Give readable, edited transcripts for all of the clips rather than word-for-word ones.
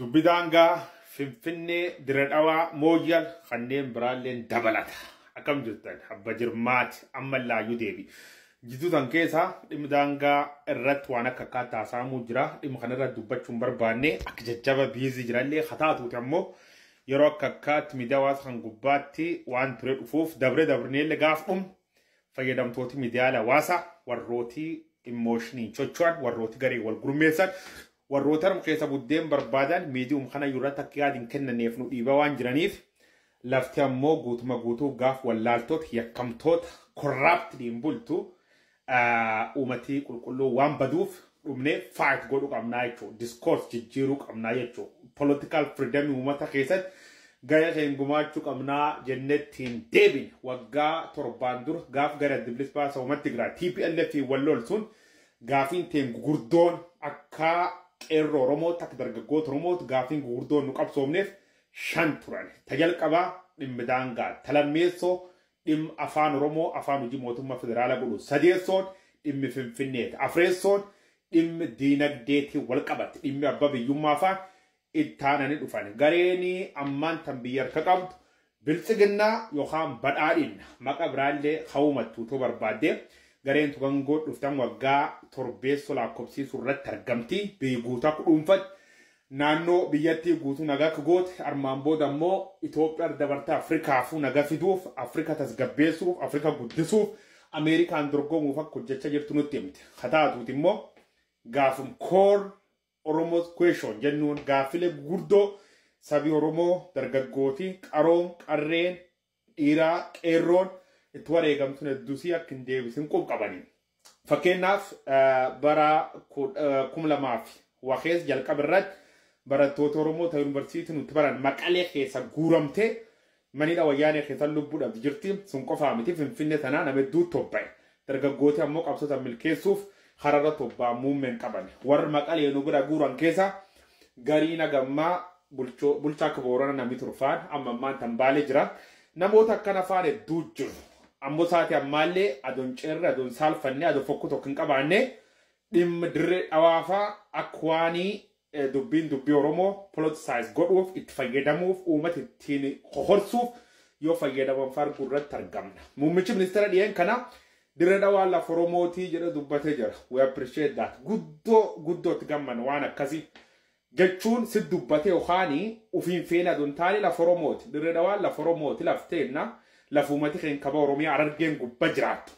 Dubbi daangaa Finfinnee, Dirree Dhawaa, Mooyyal kanneen biraallee dabalata. Akkam jirtan abba jirmaati amma laayyuu deebi. Jidduu tan keessa dhimmi daangaa irratti waan akka akkaataa haasa'amuu jira. Dhimma kanarratti dubbachuun barbaanne akka jajjaba biizii jirallee haa taatuuti ammoo yeroo akka akkaatti miidiyaa hawaasa kan gubbaatti waan ture dhufuuf dabre dabrneellee gaaf dhumu fayyadamtooti miidiyaalee hawaasaa warrootii immooshinii chocho'an warrooti garee wal gurmeessan warroota harma keessa buddeen barbaadan miidiyuma kana irratti akka yaad hin kennaneef nu dhiibaa waan jiraniif lafti ammoo guutuma guutuu gaaf wallaaltoota yakkamtoota korraaptidiin bultu uummatii qulqulluu waan baduuf dhumnee fight godhuu qabnaa jechuudha. Discourse jijjiiruu qabnaa jechuudha. Political freedom uummata keessatti gahee keenya gumaachuu qabnaa jennettiin deebine waggaa 7 dura gaaf gara Diblis baasa uummatti Tigraay TPLF wal lolsuun gaafiin teen gugurdoon akka qeerroo Oromootti akka dargaggoota Oromootti gaafiin gugurdoon nu qabsoomneef 5 turan. Ta jalqabaa dhimmi daangaa, ta lammeessoo dhimma afaan Oromoo afaan hojii mootummaa federaalaa godhu, sadeessoon dhimmi Finfinneeti, afreessoon dhimmi diinagdeetiin wal qabate, dhimmi abbaa biyyummaa fa'aa ittaananii dhufan. Gareen ammaan tan biyya harka qabdu biltsiginnaa yookaan badhaadhinna maqa biraallee hawumattu utuu barbaadde gareen tugangoo dhuftan waggaa 7 lakkoofsiisuu irratti argamti. Biyyi guutuu akka dhuunfatti naannoo biyyattii guutuu nagaa akka goote armaan booda ammoo Itoophiyaa dabartee Afrikaafuu nagaa fiduuf Afrika tasgabbeessuuf Afrika guddisuuf Ameerikaan dorgomuuf akka hojjechaa jirtu nutti himte. Haa taatuuti immoo gaafum koor Oromoo question jennuun gaaffilee gurguddoo sabi Oromoo dargaggooti qaroon qarreen dhiiraa qeerroon itti wareegamtuun hedduusii akka hin deebisin qub qabani. Fakkeenyaaf bara 2000 wakees jalqaba irratti barattoota Oromoo ta'e yuunivarsiitii nutti baran Maqalee keessa guuramtee manidha wayyaanee keessa lubbuu dhabdi jirti. Sun qofaa miti Finfinnee tanaa nama hedduu tobba'e. Dargaggooti ammoo qabsoota milkeessuuf hararra tobbaa muummeen qaban. Warri Maqalee nu bira guuran keessa garii nagammaa bulchaa akka Boorana namni turfaan amma ammaan tan baalee jira. Namoota akkana afaan hedduu jiru. Ammoo saati ammaallee adoon ceerre adoon saalfanne adoon fokkuu tokko hin qabaanne dhimma Dirree Dhawaafaa akka waanii dubbiin dubbii Oromoo politicize godhuuf itti fayyadamuuf uummata ittiin hohorsuuf yoo fayyadaman farguu irratti argamna. Muummichi ministeera dhiyeen kana Dirree Dhawaa lafa Oromootii jedhee dubbatee jira. We appreciate that. Guddoo guddootti gamman waan akkasii jechuun si dubbatee yookaan ofiin feena adoon taane lafa Oromooti. Dirree Dhawaa lafa Oromooti lafteenna lafa uummati keenya kaba Oromiyaa Harargeen gubbaa jiraattu.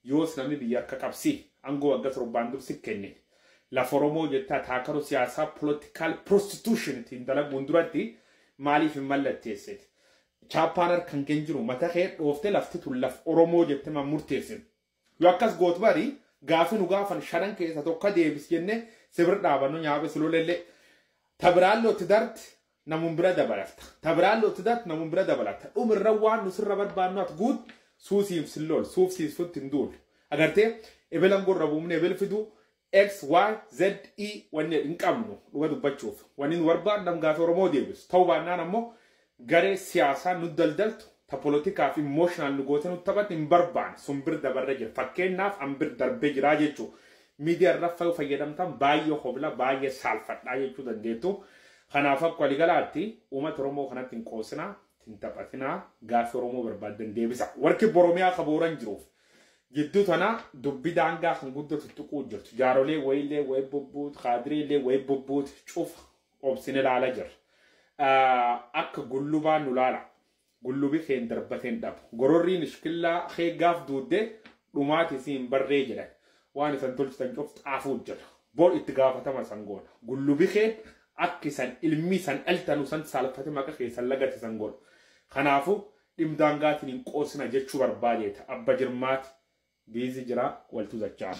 Yoos namni biyya akka qabsi aangoo waggaa 7 dursi kenne. Lafa Oromoo jettaa taakaroo siyaasaa political prostitution ittiin dalaguun duratti maaliif hin mallatteessite? Chaappaan harkaan kan jiru mata kee dhooftee lafti tun laf Oromoo jettee ma murteessite? Yoo akkas gootu bari gaafi nu gaafan 5 keessa tokko deebis jennee sibir dhaabannu nyaabe sululellee. Tabiraallee itti darti namuun bira dabalata. Tabiraallee itti darti namuun bira dabalata. Dhumirra waan nu sirra barbaannu ati guut suusiif sillool suufsiif sutti hin duulu. Agartee ebelan gorra buumne ebel fiduu X, Y, Z, E wanni hin qabnu dhuga dubbachuuf. Wanni nu barbaadnu gaafa Oromoo deebisu. Ta'uu baannaan ammoo garee siyaasaa nu daldaltu ta politikaa fi emotional nu goote nu taphatu hin barbaanne sun bir dabarree jira. Fakkeenyaaf an bir darbee jira jechuudha. Miidiyaa irra fayyadamtan baay'ee hobla baay'ee saalfadhaa jechuu dandeettu. Kanaaf akka waliigalaatti uummata Oromoo kanatti hin qoosinaa, hin taphatinaa, gaaffii Oromoo barbaadan deebisa. Warki Oromiyaa kabooran jiruuf jidduu tana dubbi daangaa kan guddatu tuquu jirtu. Jaarolee wayiillee wayi bubbuut, kaadireellee wayi bubbuut cufa obsine ilaala jirra. Akka gullubaan nu laala. Gullubi keen darbateen dhabu. Gororriin ishkillaa kee gaaf duuddee dhumaati siin barree jedhan. Waan isan tolchitan cuf xaafuu jira. Bor itti gaafatama san goona. Gullubi keen akka isan ilmi isan dhaltanu san saalfate maqa keessan lagate san goona. Kanaafuu dhimma daangaatiin hin qoosina jechuu barbaadeeta. Abba jirmaati biizi jira waltu zachaana.